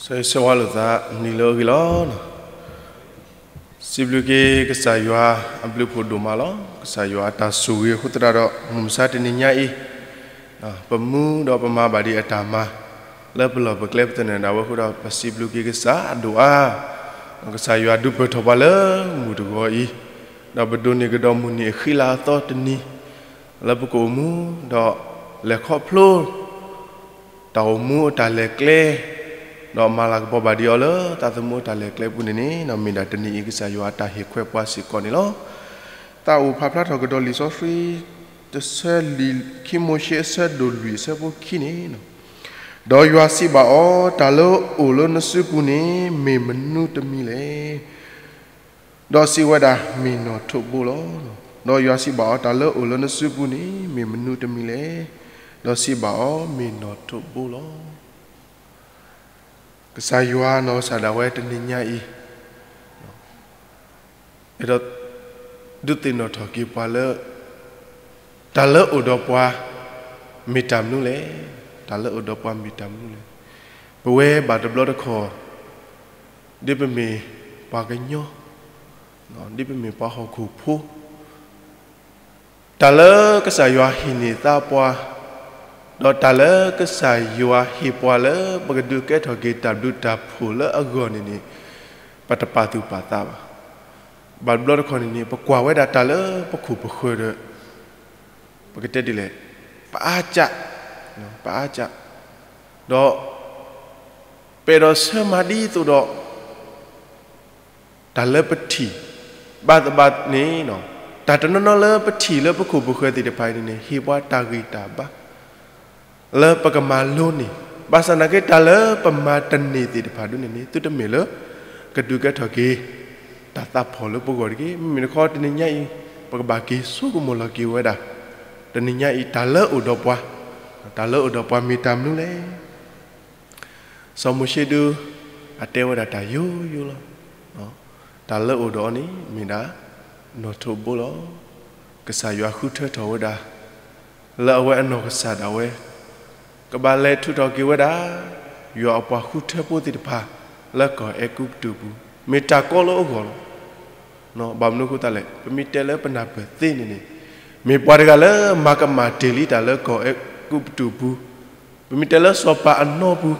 ဆၢဂ့ၤဆၢဝါလိာ်သး နံၤလၢအဂ့ၤလီၤ. စံးဘျုးက့ၤကစၢ်ယွၤအဘျုးအဖှိၣ်ဒိၣ်မးလီၤ. ကစၢ်ယွၤအတၢ်ဆိၣ်ဂ့ၤအဃိသတးဒီး မုၢ်မဆါတနံၤညါအံၤ ပမူဒီးပမၤဘၣ်ဒံးအတၢ်မၤ လၢပလီၢ်ပကျဲပသနၢၣ်ဒၣ်ဝဲအဃိဒီး ပစံးဘျုးက့ၤကစၢ်အဒိၣ်အါ. ကစၢ်ယွၤဒုးပၢၢ်ထီၣ်ပှၤလၢမုၢ်တဂီၤအံၤ, ဒီးပဒိးန့ၢ်ကဒီးမုၢ်နံၤအဃံလၤအသီတနံၤ လၢပကအိၣ်မူ ဒီးလဲၤခီဖျိ တၢ်အိၣ်မူအတၢ်လဲၤကျဲ ဒီးမၤလၤကပီၤဘၣ်ဒံးအီၤလၢသးသမူအတၢ်လဲၤကျဲပူၤန့ၣ်န့ၣ် မ့ၢ်ဒၣ်တနံၤအံၤကစၢ်ယွၤအတၢ်ဟ့ၣ်ခွဲးပှၤစ့ၢ်ကီးန့ၣ်လီၤ. သးအိၣ်ဖးဖျါထီၣ်ကဒီးလံာ်စီဆှံ တဆၢလံာ် ခံမိၤၡ့အဆၢဒိၣ်လွံၢ်အဆၢဖိခံန့ၣ်, ဒီးယွၤစံးဘၣ်အီၤ, တၢ်လၢအိၣ်လၢနစုပူၤန့ၣ် မ့ၢ်မနုၤတမံၤလဲၣ်. ဒီးစံးဝဲဒၣ်, မ့ၢ်နီၣ်ထိးဘိလီၤ. ဒီးယွၤစံးဘၣ်အီၤ, တၢ်လၢအိၣ်လၢနစုပူၤန့ၣ် မ့ၢ်မနုၤတမံၤလဲၣ်. ဒီးစံးဘၣ်အီၤ, မ့ၢ်နီၣ်ထိးဘိလီၤ. ကစၢ်ယွၤနီၢ်ကစၢ်ဒၣ်ဝဲတနံၤညါအံၤ အဲၣ်ဒိးဒုးသ့ၣ်နီၣ်ထီၣ်က့ၤပှၤလၢ တၢ်လၢအိၣ်ဒီးပှၤ မ့ၢ်တၢ်မနုၤလဲၣ်. တၢ်လၢအိၣ်ဒီးပှၤမ့ၢ်တၢ်မနုၤလဲၣ်. ပဝဲဘၣ်တဘျီတခီၣ် ဒ်ပမ့ၢ်ပှၤကညီ, ဒ်ပမ့ၢ်ပှၤဟီၣ်ခိၣ်ဖိ တၢ်လၢကစၢ်ယွၤဟ့ၣ်န့ၢ်သးပှၤ, ဒီးတၢ်လၢကစၢ်ယွၤဟ့ၣ်ပှၤလၢပကဒုးကဲထီၣ်က့ၤတၢ်ဘျုးတၢ်ဖှိၣ်လၢအဂီၢ်န့ၣ်န့ၣ် ပတပာ်သူၣ်ပာ်သးဘၣ်. ဘၣ်တဘျီတခီၣ်န့ၣ်န့ၣ် ပကွၢ်ဝဲဒၣ်တၢ်လၢပခိၣ်ပဃၢၤဒီး ပကတဲဒ်လဲၣ်, ပအါကၢ်, ပအါကၢ်, ဒီး ပအဲၣ်ဒိးဆၢမၤဒ်သိးဒီး တၢ်လၢပထံၣ် ဘၣ်သဘၣ်န့ၣ်, တၢ်တနီၤနီၤလၢပထံၣ်လၢပခိၣ်ပဃၢၤသ့ၣ်တဖၣ်အံၤန့ၣ်န့ၣ် ဟ့ၣ်ပှၤတၢ်ဂံၢ်တၢ်ဘါ လၢပကမၤလိန့ၢ်, ဘၣ်ဆၣ်သနာ်က့ တၢ်လၢပမၤတန့ၢ်သ့ၣ်တဖၣ်ဒ်န့ၣ်န့ၣ် သုတမ့ၢ်လၢ ကဒုးကဲထီၣ်က့ၤ တၢ်သးဖီၣ်လၢပဂီၢ်တဂ့ၤ. မ့မ့ၢ်တခီ တနံၤညါအံၤ ပကဘၣ်က့ၤဆိကမိၣ်လီၤက့ၤဝဲဒၣ်, တနံၤညါအံၤ တၢ်လၢအိၣ်ဒီးပှၤ, တၢ်လၢအိၣ်ဒီးပှၤမ့ၢ်တၢ်မနုၤလဲၣ်. စီၤမိၤၡ့ဒုး အတဲဝဲဒၣ်တၢ်ယိယိလီၤ. တၢ်လၢအိၣ်ဒီးအီၤန့ၣ် မ့ၢ်ဒၣ် နီၣ်ထိးဘိလီၤ. ကစၢ်ယွၤဃုထၢထီၣ်ဝဲဒၣ် လၢအဝဲအနီၢ်ကစၢ်ဒၣ်ဝဲ ကဘၣ်လဲၤထုးထီၣ်က့ၤဝဲဒၣ် ယွၤအပှၤဃုထၢဖိသ့ၣ်တဖၣ် လၢကီၢ်အဲၤကူပတူးပူၤ မ့ၢ်တၢ်ကီလၢအဂီၢ်လီၤ. ဘၣ်မနုၤအဃိသတးလဲၣ်, ပမ့ၢ်တဲလၢပနၢ်ပၢၢ်သ့န့ၣ်န့ၣ်, မ့ၢ်ပှၤတဂၤလၢမၤကမၣ်တ့ၢ်လံတၢ်လၢကီၢ်အဲၤကူပတူးပူၤ, ပမ့ၢ်တဲလၢစီၤပၤအနီပူၤ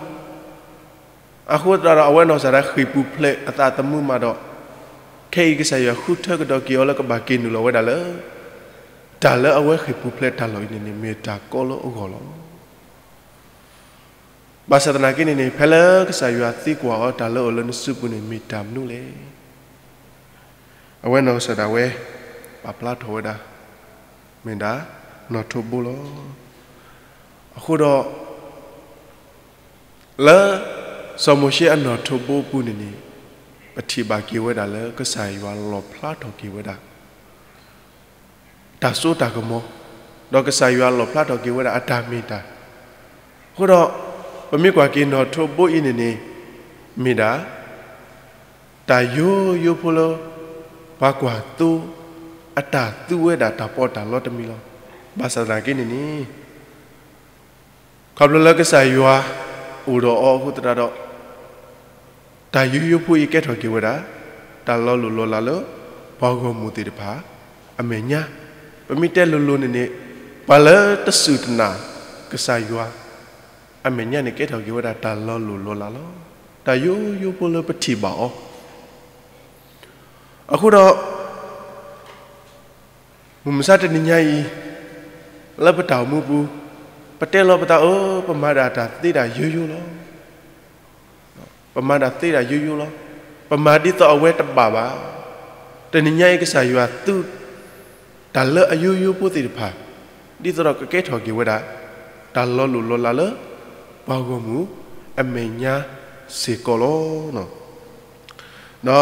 အဃိသတးဒီး အဝဲနီၢ်ကစၢ်ဒၣ်ဃ့ၢ်ပူၤဖျဲးအသးသမူမးဒီး, ခဲအံၤကစၢ်ယွၤဃုထၢကဒီးက့ၤအီၤလၢကဘၣ်က့ၤနုာ်လီၤဝဲဒၣ်လၢ တၢ်လၢအဝဲဃ့ၢ်ပူၤဖျဲးတၢ်လီၢ်အံၤန့ၣ်န့ၣ် မ့ၢ်တၢ်ကီလၢအဂီၢ်လီၤ. ဘၣ်ဆၣ်သနာ်က့န့ၣ်န့ၣ် ဖဲလၢကစၢ်ယွၤသံကွၢ်အီၤ တၢ်လၢအိၣ်လၢနစုပူၤန့ၣ် မ့ၢ်တၢ်မနုၤလဲၣ်. အဝဲနီၢ်ကစၢ်ဒၣ်ဝဲ ပာ်ဖျါထီၣ်ဝဲဒၣ် မ့ၢ်ဒၣ် နီၣ်ထိးဘိလီၤ. အဃိဒီး လၢ စီၤမိၤၡ့အနီၣ်ထိးဘိအပူၤန့ၣ်န့ၣ် ပထံၣ်ဘၣ်က့ၤဝဲဒၣ်လၢကစၢ်ယွၤလီၣ်ဖျါထီၣ်က့ၤဝဲဒၣ် တၢ်စိတၢ်ကမီၤ, ဒီးကစၢ်ယွၤလီၣ်ဖျါထီၣ်က့ၤဝဲဒၣ်အတၢ်မ့ၢ်တၢ်. အဃိဒီး ပမ့ၢ်ကွၢ်က့ၤနီၣ်ထိးဘိအံၤန့ၣ်န့ၣ် မ့ၢ်ဒၣ် တၢ်ယိယိဖိလၢ ပှၤကွၢ်သိ အတၢ်သူဝဲဒၣ်တၢ်ပီးတၢ်လီတမံၤလီၤ. ဘၣ်ဆၣ်သနာ်က့န့ၣ်န့ၣ် ခီဖျိလၢကစၢ်ယွၤ အိၣ်ဒီးအီၤအဃိသတးဒီး တၢ်ယိယိဖိအံၤကဲထီၣ်က့ၤဝဲဒၣ် တၢ်လီၤလိၢ်လီၤလးလၢ ပှၤဂီၢ်မုၢ်သ့ၣ်တဖၣ် အမဲာ်ညါ, ပမ့ၢ်တဲလိၤလိၤန့ၣ်န့ၣ် ပှၤလၢတစူၢ်တနာ် ကစၢ်ယွၤ အမဲာ်ညါန့ၣ်ကဲထီၣ်က့ၤဝဲဒၣ်တၢ်လီၤလိၢ်လီၤလးလီၤ. တၢ်ယိယိဖိလၢပထံၣ်ဘၣ်အီၤ အဃိဒီး မုၢ်မဆါတနံၤညါအံၤ လၢပတၢ်အိၣ်မူပူၤ ပတဲလီၤပသးအၢ ပမၤဒၣ်တၢ်သ့ဒၣ်ယိယိလီၤ. ပမၤတၢ်သ့ဒၣ်ယိယိလီၤ. ပမၤဒ်သိးအဝဲတဘၣ်ဘၣ်. တနံၤညါအံၤကစၢ်ယွၤသူ တၢ်လၢအယိယိဖိသ့ၣ်တဖၣ် ဒ်သိးဒီးကကဲထီၣ်က့ၤဝဲဒၣ် တၢ်လီၤလိၢ်လီၤလးလၢ ပှၤဂီၢ်မုၢ်အမဲာ်ညါစ့ၢ်ကီးလီၤ. ဒီး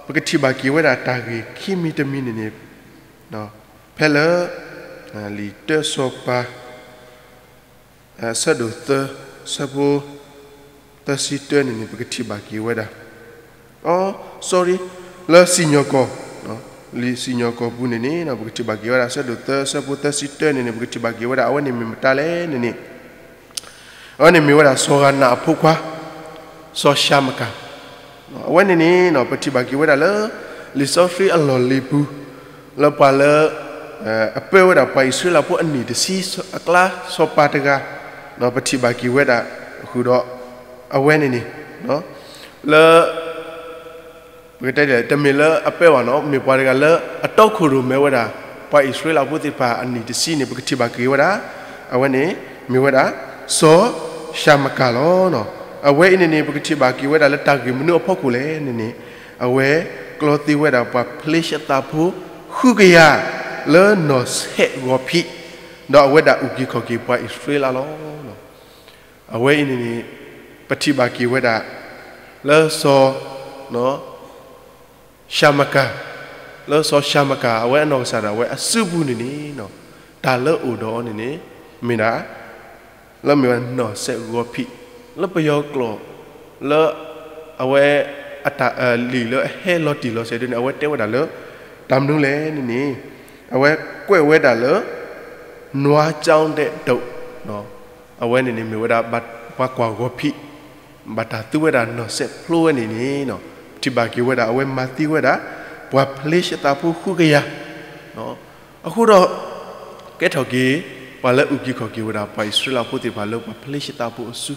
ပကထံၣ်ဘၣ်က့ၤဝဲဒၣ်တၢ်ဂ့ၢ်ခံမံၤတမံၤန့ၣ်န့ၣ် ဖဲလၢ လံာ်တၢစီၤပၤ ဆၢဒိၣ်သၢ ဆၢဖိ သၢဆံတၢန့ၣ်န့ၣ် ပကထံၣ်ဘၣ်က့ၤဝဲဒၣ်, အိ sorry, လၢစံၣ်ညီၣ်ကွီၢ်, လံာ်စံၣ်ညီၣ်ကွီၢ်ပူၤန့ၣ်န့ၣ် ပကထံၣ်ဘၣ်က့ၤဝဲဒၣ် ဆၢဒိၣ်သၢ ဆၢဖိသၢဆံတၢန့ၣ်န့ၣ် ပကထံၣ်ဘၣ်က့ၤဝဲဒၣ် အဝဲန့ၣ်မ့ၢ်မတၤလဲၣ်န့ၣ်န့ၣ် အဝဲန့ၣ်မ့ၢ်ဝဲဒၣ်စီၤဂၤနးအဖိခွါ, စီၤၡၤမကၤ, အဝဲန့ၣ်န့ၣ် ပထံၣ်ဘၣ်က့ၤဝဲဒၣ်လၢ လံာ်စီဆှံအလီၢ်လံၤပူၤ လၢပှၤလၢ အပၢဝဲဒၣ်ပှၤအံၣ်စရ့လးဖိအနံၣ်တဆံအကျါ စီၤပၤတဂၤ ပထံၣ်ဘၣ်က့ၤဝဲဒၣ်ဃုာ်ဒီး အဝဲန့ၣ်န့ၣ် လၢ ပကတဲဒ်လဲၣ် တမ့ၢ်လၢအပၢဘၣ်နီၤ မ့ၢ်ပှၤတဂၤလၢအတီခိၣ်ရိၣ်မဲဝဲဒၣ် ပှၤအံၣ်စရ့လးဖိသ့ၣ်တဖၣ်အနံၣ်တဆံန့ၣ် ပကထံၣ်ဘၣ်က့ၤဝဲဒၣ် အဝဲန့ၣ် မ့ၢ်ဝဲဒၣ် စီၤၡၤမကၤလီၤ. အဝဲအံၤန့ၣ်န့ၣ် ပကထံၣ်ဘၣ်က့ၤဝဲဒၣ်လၢတၢ်ဂ့ၢ်မနုၤအဖီခိၣ်လဲၣ်န့ၣ်န့ၣ် အဝဲကျီသံဝဲဒၣ်ပှၤဖလ့ၡသးဖိ ဃုကယၤ လၢနီၢ်စဲးဂီၤဖံး ဒီးအဝဲဒၣ်အုၣ်က့ၤခီၣ်က့ၤပှၤအံၣ်စရ့လးလီၤ. အဝဲအံၤန့ၣ်န့ၣ် ပထံၣ်ဘၣ်က့ၤဝဲဒၣ် လၢစီၤ ၡၤမကၤ, လၢစီၤၡၤမကၤ အဝဲအနီၢ်ကစၢ်ဒၣ်ဝဲအစုပူၤန့ၣ်န့ၣ် တၢ်လၢအိၣ်ဒီးအီၤန့ၣ်န့ၣ် မ့ၢ်ဒၣ် လၢမ့ၢ်ဝဲနီၢ်စဲးဂီၤဖံး, လၢပယီၤကျိာ် လၢ အဝဲ အတၢ်လံာ်လၢအဟဲလီၤတံၢ်လီၤဆဲးဒ်န့ၣ် အဝဲတဲဝဲဒၣ်လၢ တၢ်မနုၤလဲၣ်န့ၣ်န့ၣ် အဝဲကွဲးဝဲဒၣ်လၢ နွါကၠီဒဲးဒိး အဝဲန့ၣ်န့ၣ်မ့ၢ်ဝဲဒၣ် ပှၤကွၢ်ဂီၤဖံး ဘၣ်တၢ်သူဝဲဒၣ်နီၢ်စဲးဖျိဝဲန့ၣ်န့ၣ် ထံၣ်ဘၣ်က့ၤဝဲဒၣ် အဝဲမၤသံဝဲဒၣ် ပှၤဖလ့ၡသးဖိဃုကယၤ အဃိဒီး ကဲထီၣ်က့ၤ ပှၤလၢအုၣ်က့ၤခီၣ်က့ၤဝဲဒၣ် ပှၤအံၣ်စရ့လးဖိသ့ၣ်တဖၣ်လၢပှၤဖလ့ၡသးဖိအစု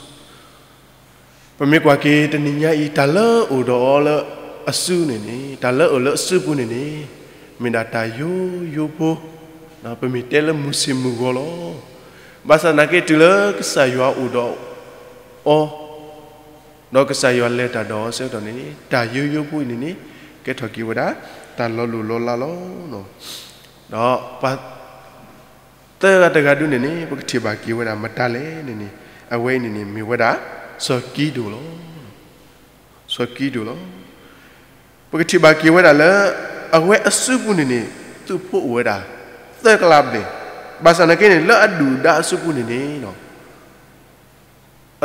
ပမ့ၢ်ကွၢ်က့ၤတနံၤညါအံၤ တၢ်လၢအိၣ်ဒီးအီၤလၢအစုန့ၣ်န့ၣ် တၢ်လၢအိၣ်လၢအစုပူၤန့ၣ်န့ၣ် မ့ၢ်ဒၣ်တၢ်ယိယိဖိ ပမ့ၢ်တဲလၢမုၢ်ဆ့ၣ်မုၢ်ဂီၤလီၤ. ဘၣ်ဆၣ်သနာ်က့ တုၤလၢကစၢ်ယွၤအိၣ်ဒီးအီၤ ဒီးကစၢ်ယွၤလဲၤတၢ်ဒီးအီၤအဆၢကတီၢ်န့ၣ်န့ၣ် တၢ်ယိယိဖိအံၤန့ၣ်န့ၣ် ကဲထီၣ်က့ၤဝဲဒၣ် တၢ်လီၤလိၢ်လီၤလးလီၤ. ဒီးပှၤ သၢဂၤတဂၤဒုန့ၣ်န့ၣ် ပကထံၣ်ဘၣ်က့ၤဝဲဒၣ်မတၤလဲၣ်န့ၣ်န့ၣ် အဝဲအံၤန့ၣ်န့ၣ် မ့ၢ်ဝဲဒၣ် စီၤကံဒိၣ်လီၤ. စီၤကံဒိၣ်လီၤ. ပကထံၣ်ဘၣ်က့ၤဝဲဒၣ်လၢ အဝဲအစုပူၤန့ၣ်န့ၣ် သုးဖိအိၣ်ဝဲဒၣ် သၢကလးဘျဲၣ်, ဘၣ်ဆၣ်သနာ်က့န့ၣ် လၢအဒုၣ်အဒါအစုပူၤန့ၣ်န့ၣ်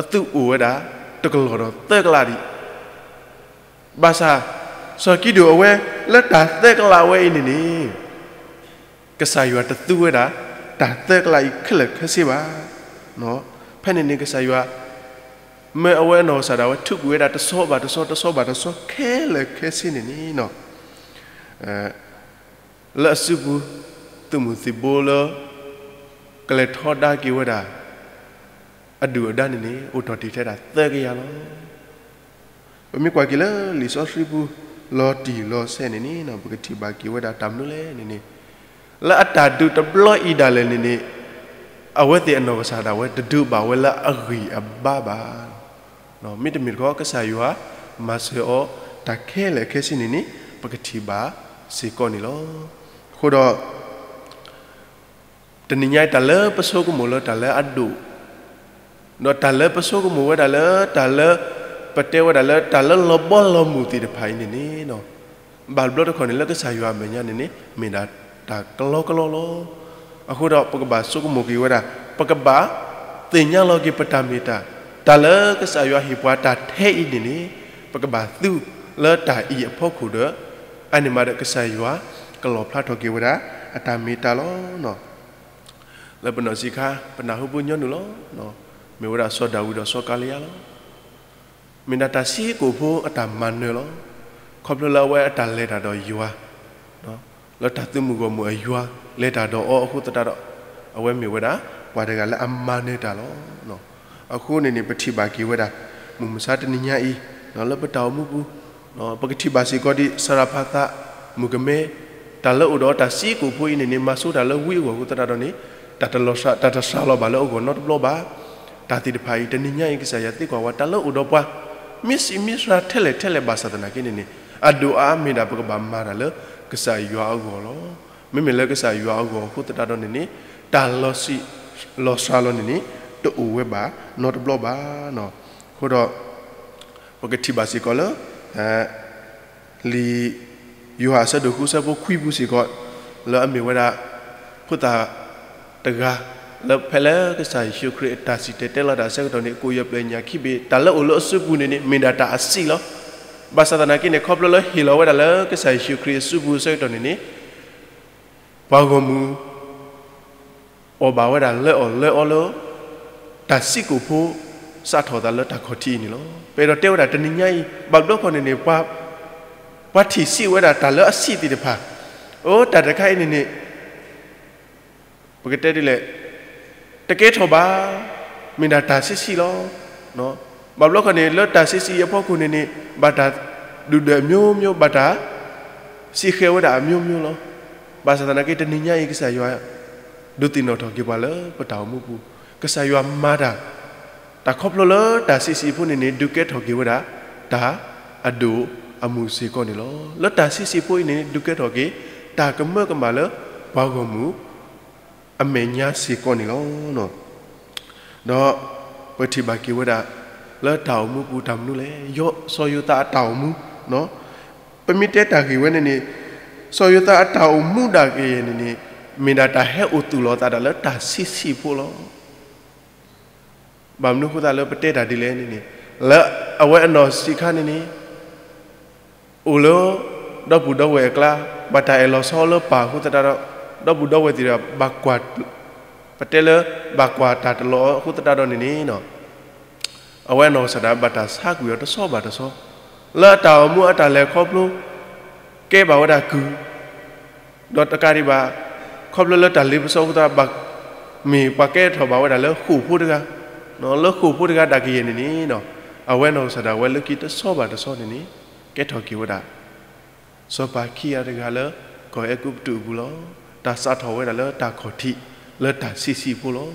အသုးအိၣ်ဝဲဒၣ် တကလီၢ်ဒီးသၢကလးဒံး ဘၣ်ဆၣ် စီၤကံဒိၣ်အဝဲ လၢတၢ်သၢကလးဝဲအံၤန့ၣ်န့ၣ် ကစၢ်ယွၤတသူဝဲဒၣ် တၢ်သၢကလးအံၤခဲလၢာ်ခဲဆ့ဘၣ်. ဖဲန့ၣ်န့ၣ် ကစၢ်ယွၤ မၢအဝဲအနီၢ်ကစၢ်ဒၣ်ဝဲ ထုးကွံာ်ဝဲဒၣ်တဆီဘၣ်တဆီ တဆီဘၣ်တဆီ ခဲလၢာ်ခဲဆ့န့ၣ်န့ၣ် လၢအစုပူၤ သုးမုၢ်သံၣ်ဘိလၢ ကလဲၤထီဒါက့ၤဝဲဒၣ် အဒုၣ်အဒါန့ၣ်န့ၣ် အိၣ်ထီၣ်တ့ၢ်ထဲဒၣ်သၢကယၤလီၤ. ပမ့ၢ်ကွၢ်က့ၤလၢလံာ်စီဆှံပူၤ လီၤတံၢ်လီၤဆဲးန့ၣ်န့ၣ် ပကထံၣ်ဘၣ်က့ၤဝဲဒၣ်တၢ်မနုၤလဲၣ်န့ၣ်န့ၣ် လၢအတၢ်ဒုးတဘျီအံၤဒၣ်လဲာ်န့ၣ်န့ၣ် အဝဲသ့ၣ်အနီၢ်ကစၢ်ဒၣ်ဝဲ တဒုးဘၣ်ဝဲလၢအဂံၢ်အဘါဘၣ်. မ့တမ့ၢ်တခီ ကစၢ်ယွၤ မၤစၢၤအီၤ တၢ်ခဲလၢာ်ခဲဆ့န့ၣ်န့ၣ် ပကထံၣ်ဘၣ်စ့ၢ်ကီးန့ၣ်လီၤ. အဃိဒီး တနံၤညါအံၤ တၢ်လၢပဆိကမိၣ်လၢတၢ်လၢအဒိၣ် ဒီးတၢ်လၢပဆိကမိၣ်ဝဲဒၣ်လၢတၢ်လၢ ပတဲဝဲဒၣ်လၢတၢ်လၢလီၤဘီလီၤမုၢ်သ့ၣ်တဖၣ်အံၤန့ၣ်န့ၣ် ဘၣ်တဘျီတခီၣ်န့ၣ် လၢကစၢ်ယွၤအမဲာ်ညါန့ၣ်န့ၣ် မ့ၢ်ဒၣ်တၢ်ကလီကလီလီၤ. အဃိဒီးပကဘၣ်ဆိကမိၣ်က့ၤဝဲဒၣ် ပကဘၣ်သ့ၣ်ညါလီၤက့ၤပတၢ်မ့ၢ်တၢ် တၢ်လၢကစၢ်ယွၤဟ့ၣ်ပှၤတၢ်ထဲအံၤန့ၣ်န့ၣ် ပကဘၣ်သူလၢတၢ်အံၤအဖီခိၣ်ဒီး အန့ၣ်မးဒီးကစၢ်ယွၤ ကလီၣ်ဖျါထီၣ်က့ၤဝဲဒၣ် အတၢ်မ့ၢ်တၢ်လီၤ. လၢပနီၢ်ဆံးခါ ပနၢ်ဟူဖိညီနုၢ်လီၤ. မ့ၢ်ဝဲဒၣ်စီၤဒၤဝံးဒီးစီၤကၤလံယါလီၤ. မ့ၢ်ဒၣ်တၢ်ဆံးကိာ်ဖိအတၢ်မၤနၢၤလီၤ. ခီဖျိလၢအဝဲအတၢ်လဲၤတၢ်ဒီးယွၤ လၢတၢ်သုးမုၢ်ဂီၢ်မုၢ်အယွၤ လဲၤတၢ်ဒီးအီၤအဃိသတးဒီး အဝဲမ့ၢ်ဝဲဒၣ် ပှၤတဂၤလၢအမၤနၢၤတၢ်လီၤ. အဃိန့ၣ်န့ၣ် ပထံၣ်ဘၣ်က့ၤဝဲဒၣ် မုၢ်မဆါတနံၤညါအံၤ လၢပတၢ်အိၣ်မူပူၤ ပကထံၣ်ဘၣ်စ့ၢ်ကီးဒ် စၤရၤဖးသး မုၣ်ကမဲ တၢ်လၢအိၣ်ဒီးတၢ်ဆံးကိာ်ဖိအံၤန့ၣ်န့ၣ် မၤဆိတၢ်လၢဝံအဂီၢ်အဃိသတးဒီးန့ၣ် တၢ်တစှၤလီၤဘၣ်လၢအဂီၢ်နီတဘျီဘၣ်. တၢ်သ့ၣ်တဖၣ်အံၤ တနံၤညါအံၤ ကစၢ်ယွၤသံကွၢ်ဝဲ တၢ်လၢအိၣ်ဒီးပှၤ မ့ၢ်ဆံးမ့ၢ်စှၤထဲလဲၣ်ထဲလဲၣ်ဘၣ်ဆၣ်သနာ်က့န့ၣ်န့ၣ် အဒိၣ်အါမ့ၢ်ဒၣ်ပကဘၣ်မၤတၢ်လၢကစၢ်ယွၤအဂီၢ်လီၤ. မ့မ့ၢ်လၢကစၢ်ယွၤအဂီၢ်အဃိသတးဒီးန့ၣ်န့ၣ် တၢ်လီၤဆံးလီၤစှၤလီၤန့ၣ်န့ၣ် တအိၣ်ဝဲဘၣ်နီတဘျီဘၣ်. အဃိဒီး ပကထံၣ်ဘၣ်စ့ၢ်ကီးလၢ လံာ်ယိၤဟၣ်အဆၢဒိၣ်ဃုအဆၢဖိခွံပူၤစ့ၢ်ကီး လၢအမ့ၢ်ဝဲဒၣ် ဖိသၣ်တဂၤ လၢဖဲလၢကစၢ်ယ့ၣ်ၡူးခရံာ်အတၢ်စံၣ်တဲၤတဲလီၤတၢ်အဆၢကတီၢ်န့ၣ် ကိၣ်ယဲၢ်ပျဲၢ်ညၣ်ခံဘ့ၣ် တၢ်လၢအိၣ်လၢအစုပူၤန့ၣ်န့ၣ် မ့ၢ်ဒၣ်တၢ်အဆံးလီၤ. ဘၣ်ဆၣ်သနာ်က့န့ၣ် ခီဖျိလၢဟ့ၣ်လီၤဝဲဒၣ်လၢကစၢ်ယ့ၣ်ၡူးခရံာ်အစုပူၤအဆၢကတီၢ်န့ၣ်န့ၣ် ပှၤဂီၢ်မုၢ် အီၣ်ဘၣ်ဝဲဒၣ်လၢအီၣ်လၢအီလၢ တၢ်ဆံးကိာ်ဖိ စးထီၣ်သးလၢတၢ်ခီၣ်ထံးအံၤန့ၣ်လီၤ. ပအဲၣ်ဒိးတဲဝဲဒၣ်တနံၤညါအံၤ ဘၣ်ဘျီခီန့ၣ်န့ၣ် ပှၤ ပှၤထံၣ်ဆံးဝဲဒၣ်တၢ်လၢအဆံးသ့ၣ်တဖၣ်, အိၣ်တၢ်တခါအံၤန့ၣ်န့ၣ် ပကတဲဒ်လဲၣ်, တကဲထီၣ်ဘၣ်, မ့ၢ်ဒၣ်တၢ်ဆံးဆံးလီၤ. ဘၣ်ဘျီခီန့ၣ် လၢတၢ်ဆံးဆံးအဖီခိၣ်န့ၣ်န့ၣ် ဘၣ်တၢ်ဒုၣ်ဒွဲၣ်အမျိုးမျိုး, ဘၣ်တၢ်စံးဃဲၤဝဲဒၣ်အမျိုးမျိုးလီၤ. ဘၣ်ဆၣ်သနာ်က့ တနံၤညါအံၤ ကစၢ်ယွၤ ဒုးသ့ၣ်နီၣ်ထီၣ်က့ၤပှၤလၢပတၢ်အိၣ်မူပူၤ, ကစၢ်ယွၤမၤတၢ် တၢ်ခီဖျိလၢတၢ်ဆံးဆံးဖိန့ၣ်န့ၣ် ဒုးကဲထီၣ်က့ၤဝဲဒၣ် တၢ်အဒိၣ်အမုၢ်စ့ၢ်ကီးန့ၣ်လီၤ. လၢတၢ်ဆံးဆံးဖိအံၤန့ၣ် ဒုးကဲထီၣ်က့ၤ တၢ်ကမၢကမၣ်လၢပှၤဂီၢ်မုၢ်အမဲာ်ညါစ့ၢ်ကီးန့ၣ်လီၤ. ဒီးပထံၣ်ဘၣ်က့ၤဝဲဒၣ် လၢတၢ်အိၣ်မူပူၤတၢ်မနုၤလဲၣ်, စီၤယိၤသးအတၢ်အိၣ်မူ, ပမ့ၢ်တဲတၢ်ဂ့ၢ်ဝဲန့ၣ်န့ၣ် စီၤယိၤသးအတၢ်အိၣ်မူဒၣ်ကယဲၢ်န့ၣ်န့ၣ် မ့ၢ်ဒၣ်တၢ်ဟဲအိၣ်သူၣ်လီၤသးဒၣ်လၢတၢ်ဆံးဆံးဖိလီၤ. ဘၣ်မနုၤအဃိသတးလၢပတဲတၢ်ဒ်လဲၣ်န့ၣ်န့ၣ် လၢအဝဲအနီၢ်ဆံးခါန့ၣ်န့ၣ် အိၣ်လၢ ဒီပုၢ်ဒီဝဲၢ်အကျါ ဘၣ်တၢ်အဲၣ်လီၤဆီလၢပၢ်အဃိသတးဒီး ဒီပုၢ်ဒီဝဲၢ်သ့ၣ်တဖၣ် ပတဲလၢ ဘၣ်ကွၢ်တၢ်တလီၤအဃိသတးဒီးန့ၣ်န့ၣ် အဝဲအနီၢ်ကစၢ်ဒၣ်ဝဲဘၣ်တၢ်ဆါကွံာ်အီၤတဆီဘၣ်တဆီ လၢအတၢ်အိၣ်မူအတၢ်လဲၤခီဖျိ ကဲဘၣ်ဝဲဒၣ်ကုၢ် ဒီးတကးဒံးဘၣ် ခီဖျိလၢတၢ်လ့ပစီအဃိသတး ဘၣ်မ့ၢ်ပှၤကဲထီၣ်ဘၣ်ဝဲဒၣ်လၢဃိာ်ဖိတဂၤ, လၢဃိာ်ဖိတဂၤဒၣ်ကယဲၢ်န့ၣ်န့ၣ် အဝဲအနီၢ်ကစၢ်ဒၣ်ဝဲလၢခံတဆီဘၣ်တဆီန့ၣ်န့ၣ် ကဲထီၣ်က့ၤဝဲဒၣ် စီၤပၤခံဂၤတဂၤလၢ ကီၢ်အဲၤကူပတူးအပူၤလီၤ. တၢ်စးထီၣ်ဝဲဒၣ်လၢတၢ်ခီၣ်ထံး လၢတၢ်ဆံးဆံးဖိလီၤ.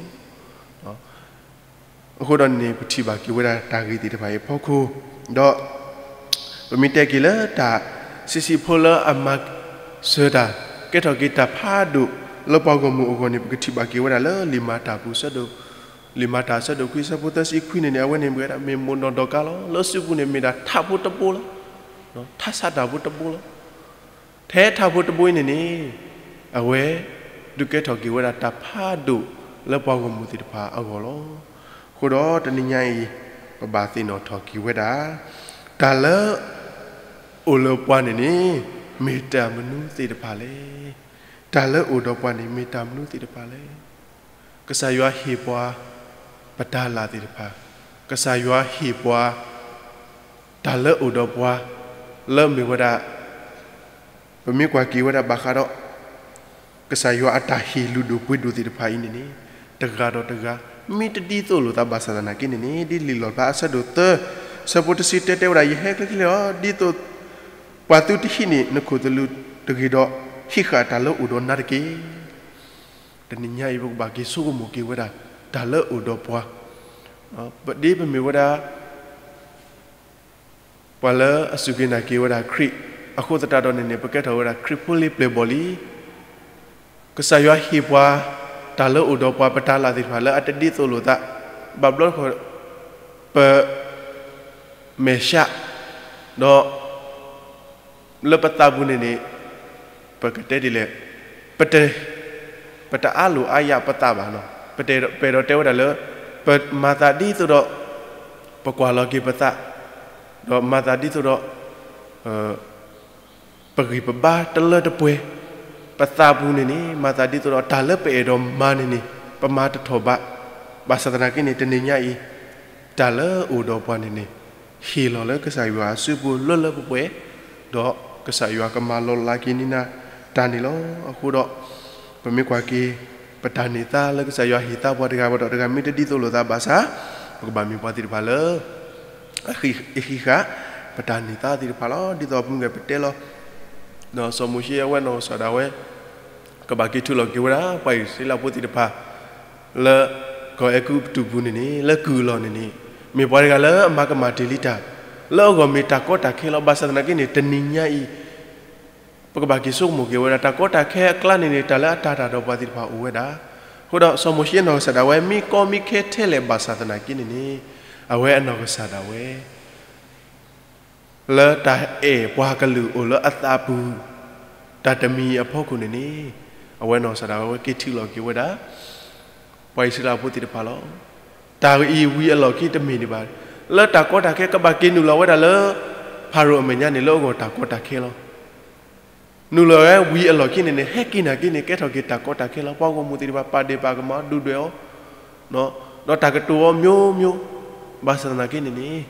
အဃိဒီးန့ၣ် ပထံၣ်ဘၣ်က့ၤဝဲဒၣ်တၢ်ဂ့ၢ်သ့ၣ်တဖၣ်အံၤအဖီခိၣ်, ဒီး ပမ့ၢ်တဲက့ၤလၢတၢ်ဆံးဆံးဖိလၢအမၤစၢၤတၢ် ကဲထီၣ်က့ၤတၢ်ဖးဒိၣ်လၢပှၤဂီၢ်မုၢ်အဂီၢ်န့ၣ် ပကထံၣ်ဘၣ်က့ၤဝဲဒၣ်လၢလံာ်မၤတၢ်ပူၤ လံာ်မၤတၢ်အဆၢဒိၣ်ခွံဆၢဖိသၢဆံခွံန့ၣ်န့ၣ် အဝဲန့ၣ်မ့ၢ်ဝဲဒၣ်မ့ၢ်မိၢ်နီၢ်ဒီကါလီၤ. လၢစုပူၤန့ၣ်မ့ၢ်ဒၣ်ထးဖိတဘိလီၤ. ထးစးတၢ်ဖိတဘိလီၤ. ထဲထးဖိတဘိအံၤန့ၣ်န့ၣ် အဝဲ ဒုးကဲထီၣ်က့ၤဝဲဒၣ်တၢ်ဖးဒိၣ်လၢပှၤဂီၢ်မုၢ်သ့ၣ်တဖၣ်အဂီၢ်လီၤ. အဃိဒီးတနံၤညါအံၤ ပဘၣ်သ့ၣ်နီၣ်ထီၣ်က့ၤဝဲဒၣ် တၢ်လၢ အိၣ်လၢပှၤန့ၣ်န့ၣ် မ့ၢ်တၢ်မနုၤသ့ၣ်တဖၣ်လဲၣ်. တၢ်လၢအိၣ်ဒီးပှၤန့ၣ် မ့ၢ်တၢ်မနုၤသ့ၣ်တဖၣ်လဲၣ်. ကစၢ်ယွၤဟ့ၣ်ပှၤ ပတၤလၢ်သ့ၣ်တဖၣ်, ကစၢ်ယွၤဟ့ၣ်ပှၤ တၢ်လၢအိၣ်ဒီးပှၤ လၢမ့ၢ်ဝဲဒၣ် ပမ့ၢ်ကွၢ်က့ၤဝဲဒၣ်ဘၣ်ဃးဒီး ကစၢ်ယွၤအတၢ်ဟ့ၣ်လုၢ်ဒိၣ်ပှ့ၤဒိၣ်သ့ၣ်တဖၣ်အံၤန့ၣ်န့ၣ် တဂၤဒီးတဂၤ မ့ၢ်တဒ်သိးလိာ်သးဘၣ်ဆၣ်သနာ်က့န့ၣ်န့ၣ် ဒ်လံာ်လီၣ်ဖျါအဆၢဒိၣ်သၢ ဆၢဖိတဆံတၢတဲဝဲဒၣ် ယဟဲချ့ချ့လီၤ ဒ်သိး ပှၤသုတဟံးန့ၢ်နခိၣ်သလုးတဂ့ၤဒီး ဟံးဃာ်တၢ်လၢအိၣ်ဒီးနၤတက့ၢ်. တနံၤညါအံၤ ပကဘၣ်က့ၤဆိကမိၣ်က့ၤဝဲဒၣ် တၢ်လၢအိၣ်ဒီးပှၤ ဒ်ပမ့ၢ်ဝဲဒၣ် ပှၤလၢအစူၢ်က့ၤနာ်က့ၤဝဲဒၣ်ခရံာ် အဃိသတးဒီးန့ၣ်န့ၣ် ပကဲထီၣ်ဝဲဒၣ်ခရံာ်ဖိလံၤပျဲၢ်ဘီၣ်လံ. ကစၢ်ယွၤဟ့ၣ်ပှၤ တၢ်လၢအိၣ်ဒီးပှၤ ပတၤလၢ်သ့ၣ်တဖၣ်လၢအတဒ်သိးလိာ်သး ဘၣ်ဘျီတခီၣ် ပ မဲာ်ဆှး ဒီး လၢပသးပူၤန့ၣ်န့ၣ် ပကတဲဒ်လဲၣ်, ပတ ပတအါလိာ်အါယာ်ပသးဘၣ်နီၤ, ပတ ပအဲၣ်ဒိးတဲဝဲဒၣ်လၢ ပမၤသးဒ်သိးဒီး ပကွၢ်လီၤက့ၤပသး, ဒီးမၤသးဒ်သိးဒီး ပဂံၢ်ပဘါတလၢတပှဲၤ, ပသးပူၤန့ၣ်န့ၣ် မၤသးဒ်သိးဒီးတၢ်လၢပအဲၣ်ဒိးမၤန့ၣ်န့ၣ် ပမၤတထီၣ်ဘၣ်. ဘၣ်ဆၣ်သနာ်က့န့ၣ် တနံၤညါအံၤ တၢ်လၢအိၣ်ဒီးပှၤန့ၣ်န့ၣ် ဟ့ၣ်လီၤလၢကစၢ်ယွၤအစုပူၤလၢလၢပှဲၤပှဲၤ, ဒီးကစၢ်ယွၤကမၤလီၤလးက့ၤန့ၢ်နၤတၢ်န့ၣ်လီၤ. အဃိဒီး ပမ့ၢ်ကွၢ်က့ၤ ပတၢ်န့ၢ်သါလၢကစၢ်ယွၤဟ့ၣ်သါပှၤတဂၤဒီးတဂၤ မ့ၢ်တဒ်သိးလိာ်သးဘၣ်ဆၣ် ပကဘၣ်မ့ၢ်ပှၤသ့ၣ်တဖၣ်လၢ အဟံးဃာ် ပတၢ်န့ၢ်သါသ့ၣ်တဖၣ်လီၤ. ဒ်သိးအပူၤကွံာ်ပတဲလီၤ ဒီးစီၤမိၤၡ့အဝဲနီၢ်ကစၢ်ဒၣ်ဝဲ ကဘၣ်က့ၤထုးလီၤက့ၤဝဲဒၣ် ပှၤအံၣ်စရ့လးဖိသ့ၣ်တဖၣ် လၢ ကီၢ်အဲၤကူပတူးပူၤန့ၣ်န့ၣ် လၢကုၢ်အလီၢ်န့ၣ်န့ၣ် မ့ၢ်ပှၤတဂၤလၢအမၤကမၣ်တ့ၢ်လံတၢ် လၢအဂီၢ်မ့ၢ်တၢ်ကီတၢ်ခဲလီၤ. ဘၣ်ဆၣ်သနာ်က့န့ၣ် တနံၤညါအံၤ ပကဘၣ်က့ၤဆိကမိၣ်က့ၤဝဲဒၣ် တၢ်ကီတၢ်ခဲအကျါန့ၣ်န့ၣ် တၢ်လၢအတၤတၢ်ဒီးပှၤသ့ၣ်တဖၣ်အိၣ်ဝဲဒၣ်. အဃိဒီးစီၤမိၤၡ့နီၢ်ကစၢ်ဒၣ်ဝဲ မ့ၢ်ကီမ့ၢ်ခဲထဲလဲၣ်ဘၣ်ဆၣ်သနာ်က့န့ၣ်န့ၣ် အဝဲအနီၢ်ကစၢ်ဒၣ်ဝဲ လၢတၢ်အဲၣ်ပှၤကလုာ်အိၣ်လၢအသးပူၤ တၢ်တမံၤအဖီခိၣ်န့ၣ်န့ၣ် အဝဲနီၢ်ကစၢ်ဒၣ်ဝဲက့ၤထုးလီၤက့ၤဝဲဒၣ် ပှၤအံၣ်စရ့လးဖိသ့ၣ်တဖၣ်လီၤ. တၢ်အံၤဝံၤအလီၢ်ခံတမ့ၢ်ဒံးဘၣ်. လၢတၢ်ကီတၢ်ခဲကဘၣ်က့ၤနုာ်လီၤဝဲဒၣ်လၢ ဖၤရိၤအမဲာ်ညါန့ၣ် လၢအဂီၢ်တၢ်ကီတၢ်ခဲလီၤ. နုာ်လီၤဝဲဝံၤအလီၢ်ခံန့ၣ်န့ၣ် ဟဲက့ၤနာ်က့န့ၣ် ကဲထီၣ်က့ၤတၢ်ကီတၢ်ခဲလီၤ. ပှၤဂီၢ်မုၢ်သ့ၣ်တဖၣ် ပာ်ဒ့ၣ်ပာ်ကမၣ်ဒုၣ်ဒွဲၣ်အီၤ ဒီးတၢ်ကတိၤအီၤမျိုးမျိုး ဘၣ်ဆၣ်သနာ်က့န့ၣ်န့ၣ်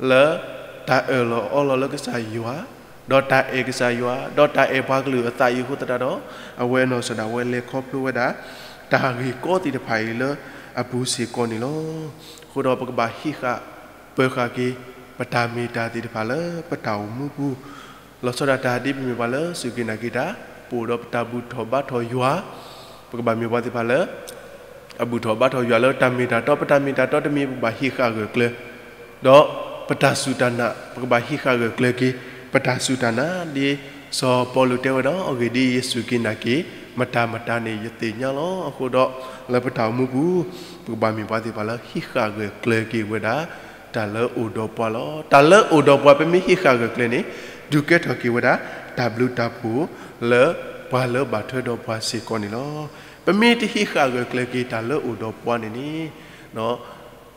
လၢတၢ်အၢၣ်လီၤအီလီၤလၢကစၢ်ယွၤ, ဒီးတၢ်အဲၣ်ကစၢ်ယွၤ, ဒီးတၢ်အဲၣ်ပှၤကလုာ်အသးအံၤအဃိသတးဒီး, အဝဲအနီၢ်ကစၢ်ဒၣ်ဝဲလဲၤခီဖျိဝဲဒၣ် တၢ်ဂ့ၢ်ကီသ့ၣ်တဖၣ်အံၤလၢအပူၤစ့ၢ်ကီးန့ၣ်လီၤ. အဃိဒီးပကဘၣ်ဟံးဃာ်ပၢၤဃာ်က့ၤ ပတၢ်မ့ၢ်တၢ်သ့ၣ်တဖၣ်လၢပတၢ်အိၣ်မူပူၤ, လီၤဆီဒၣ်တၢ်ဒ်ပမ့ၢ်ပှၤလၢစူၢ်က့ၤနာ်က့ၤတၢ်, ပအိၣ်ဒီးပတၢ်ဘူၣ်ထီၣ်ဘါထီၣ်ယွၤ, ပကဘၣ်မ့ၢ်ပှၤသ့ၣ်တဖၣ်လၢ အဘူၣ်ထီၣ်ဘါထီၣ်ယွၤလၢတၢ်မ့ၢ်တၢ်တီ, ပတၢ်မ့ၢ်တၢ်တီတမံၤ ပကဘၣ်ဟံးဃာ်ဂၢၢ်ကျၢၤ, ဒီးပတၢ်စူၢ်တၢ်နာ် ပကဘၣ်ဟံးဃာ်ဂၢၢ်ကျၢၤက့ၤ ပတၢ်စူၢ်တၢ်နာ် ဒ်စီၤပီလူးတဲဝဲဒီး အဂ့ၢ်ဒ်အံၤ ယစူၢ်က့ၤနာ်က့ၤ မတၤမတၤန့ၣ် ယသ့ၣ်ညါလီၤ. အဃိဒီး လၢပတၢ်အိၣ်မူပူၤ ပကဘၣ်မ့ၢ်ပှၤသ့ၣ်တဖၣ်လၢဟံးဃာ်ဂၢၢ်ကျၢၤက့ၤဝဲဒၣ် တၢ်လၢအိၣ်ဒီးပှၤလီၤ. တၢ်လၢအိၣ်ဒီးပှၤ ပမ့ၢ်ဟံးဃာ်ဂၢၢ်ကျၢၤန့ၣ် ဒုးကဲထီၣ်က့ၤဝဲဒၣ် တၢ်ဘျုးတၢ်ဖှိၣ်လၢပှၤလၢဘၣ်ထွဲဒီးပှၤစ့ၢ်ကီးန့ၣ်လီၤ. ပမ့ၢ်တဟံးဃာ်ဂၢၢ်ကျၢၤက့ၤတၢ်လၢအိၣ်ဒီးပှၤန့ၣ်န့ၣ်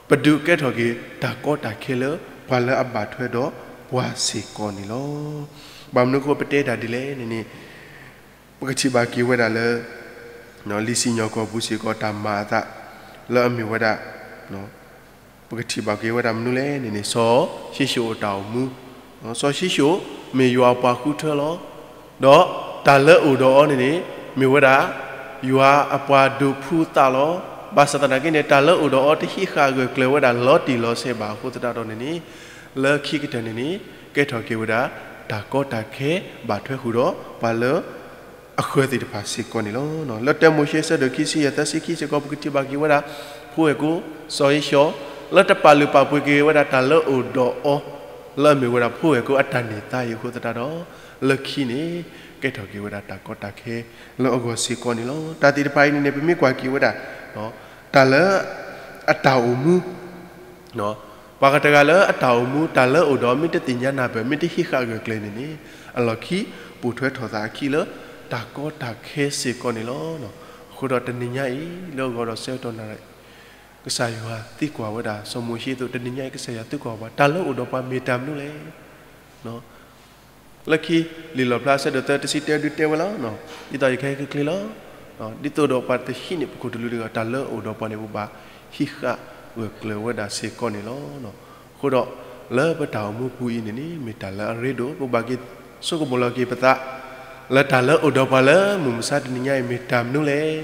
ပဒုးကဲထီၣ်က့ၤတၢ်ကီတၢ်ခဲလၢပှၤလၢအဘၣ်ထွဲဒီးပှၤစ့ၢ်ကီးန့ၣ်လီၤ. ဘၣ်မနုၤအဃိပတဲတၢ်ဒ်လဲၣ်န့ၣ်န့ၣ် ပကထံၣ်ဘၣ်က့ၤဝဲဒၣ်လၢ လံာ်စံၣ်ညီၣ်ကွီၢ်ပူၤစ့ၢ်ကီးတၢ်မၤအသး လၢအမ့ၢ်ဝဲဒၣ် ပကထံၣ်ဘၣ်က့ၤဝဲဒၣ်မနုၤလဲၣ်န့ၣ်န့ၣ် စီၤၡံၣ်ၡိၣ်အတၢ်အိၣ်မူ, စီၤၡံၣ်ၡိၣ်မ့ၢ်ယွၤအပှၤဃုထၢလီၤ. ဒီးတၢ်လၢအိၣ်ဒီးအီၤန့ၣ်န့ၣ် မ့ၢ်ဝဲဒၣ် ယွၤအပှၤဒိးဖှူသးလီၤ. ဘၣ်ဆၣ်သနာ်က့န့ၣ် တၢ်လၢအိၣ်ဒီးအီၤတဟံးဃာ်ဂၢၢ်ကျၢၤဝဲဒၣ်လီၤတံၢ်လီၤဆဲးဘၣ်အဃိသတးဒီးန့ၣ်န့ၣ် လၢခံကတၢၢ်န့ၣ်န့ၣ် ကဲထီၣ်က့ၤဝဲဒၣ် တၢ်ကီတၢ်ခဲဘၣ်ထွဲဃုာ်ဒီးပှၤလၢ အဃၢၤသ့ၣ်တဖၣ်စ့ၢ်ကီးန့ၣ်လီၤ. လၢတၢမိၤၡ့ဆၢဒိၣ်ခံဆံယဲၢ် သၢဆံခံစ့ၢ်ကီး ပကထံၣ်ဘၣ်က့ၤဝဲဒၣ် ဖိဝဲၢ်ကိ စီၤဧ့ၡီၤ လၢတပာ်လုၢ်ပာ်ပှ့ၤက့ၤဝဲဒၣ်တၢ်လၢအိၣ်ဒီးအီၤ လၢအမ့ၢ်ဝဲဒၣ်ဖိဝဲၢ်ကိအတၢ်န့ၢ်သါအံၤ အဃိသတးဒီး လၢခံန့ၣ် ကဲထီၣ်က့ၤဝဲဒၣ်တၢ်ကီတၢ်ခဲလၢအဂီၢ်စ့ၢ်ကီးန့ၣ်လီၤ. တၢ်သ့ၣ်တဖၣ်အံၤန့ၣ်န့ၣ် ပမ့ၢ်ကွၢ်က့ၤဝဲဒၣ် တၢ်လၢ အတၢ်အိၣ်မူ ပှၤတဂၤလၢအတၢ်အိၣ်မူ တၢ်လၢအိၣ်ဒီး မ့ၢ်တသ့ၣ်ညါနၢ်ပၢၢ် မ့ၢ်တဟံးဃာ်ဂၢၢ်ကျၢၤန့ၣ်န့ၣ် အလီၢ်ခံ ပိာ်ထွဲထီၣ်သးအခံလၢ တၢ်ကီတၢ်ခဲစ့ၢ်ကီးန့ၣ်လီၤ. အဃိဒီးတနံၤညါအံၤ လၢအဂီၢ်ဒီးဆၢကတီၢ်နၣ်ရံၣ် ကစၢ်ယွၤသံကွၢ်ဝဲဒၣ် စီၤမိၤၡ့အသိး တနံၤညါအံၤ ကစၢ်ယွၤသံကွၢ်ပှၤ တၢ်လၢအိၣ်ဒီးပှၤမ့ၢ်တၢ်မနုၤလဲၣ် လၢခံ လံာ်လီၣ်ဖျါဆၢဒိၣ်သၢ တဆံတၢဒုးတဲဝဲလီၤ. ဒ်သိးယကဟဲချ့ချ့လီၤ. ဒ်သိးဒီးပှၤတဟံးန့ၢ်ပခိၣ်တလူတဂၤ တၢ်လၢအိၣ်ဒီးပှၤန့ၣ် ပဘၣ်ဟံးဃာ်ဂၢၢ်ကျၢၤဝဲဒၣ်စ့ၢ်ကီးန့ၣ်လီၤ. အဃိဒီး လၢပတၢ်အိၣ်မူပူၤအံၤန့ၣ်န့ၣ် မ့ၢ်တၢ်လၢအရ့ဒိၣ် ပဘၣ်က့ၤဆိကမိၣ်လီၤက့ၤပသး လၢတၢ်လၢအိၣ်ဒီးပှၤလၢမုၢ်မဆါတနံၤညါအံၤ မ့ၢ်တၢ်မနုၤလဲၣ်